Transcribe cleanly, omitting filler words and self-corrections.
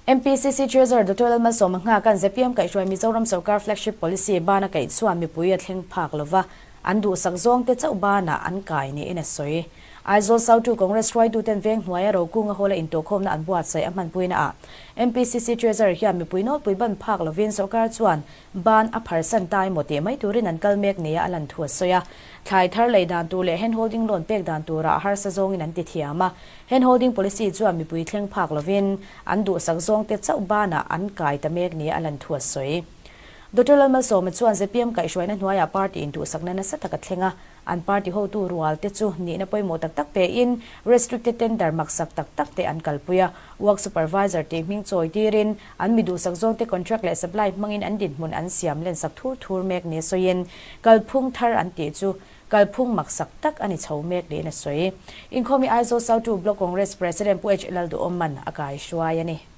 MPCC Treasurer Doctor Lalmalsawma Nghaka'n zpm kaihhruai Mizoram sorkar flagship policy bana kaih chuan mipui a thleng phak lova, an duhsak zawngte chauh banah an kai niin a sawi. Aizawl Sautu Congress hruaituten veng hnuaia Rokunga Hall-a intawhkhawmna an buatsaih a hmanpuina ah MPCC Treasurer hian mipui nawlpui ban phak lovin sorkar chuan ban a pharsan ta emaw tih mai turin an kal mek nia a lan thu a sawi a. Thlai thar lei dan tur leh handholding loan pek dan turah a harsa zawngin an ti thiam a. Handholding policy chuan mipui thleng phak lovin an duhsak zawngte chauh banah an kai ta mek nia a lan thu a sawi. Doctor Lalmalsawma chuan zpm kaihhruaina hnuaiah party intuhsakna nasa tak a thleng a, An party hotu rual te chu nihna pawimawh tak tak pein restricted tender maksak tak tak te an kalpui a, work supervisor tih hming chawi tirin an mi duhsak zawngte contract leh supply hmangin an dinhmun an siam lensak thur thur mek nia sawiin kalphung thar an tih chu kalphung maksak tak a ni chho mek niin a sawi. Inkhawmi Aizawl South 2 Block Congress President Pu H Lalduhawman a kaihruai a ni.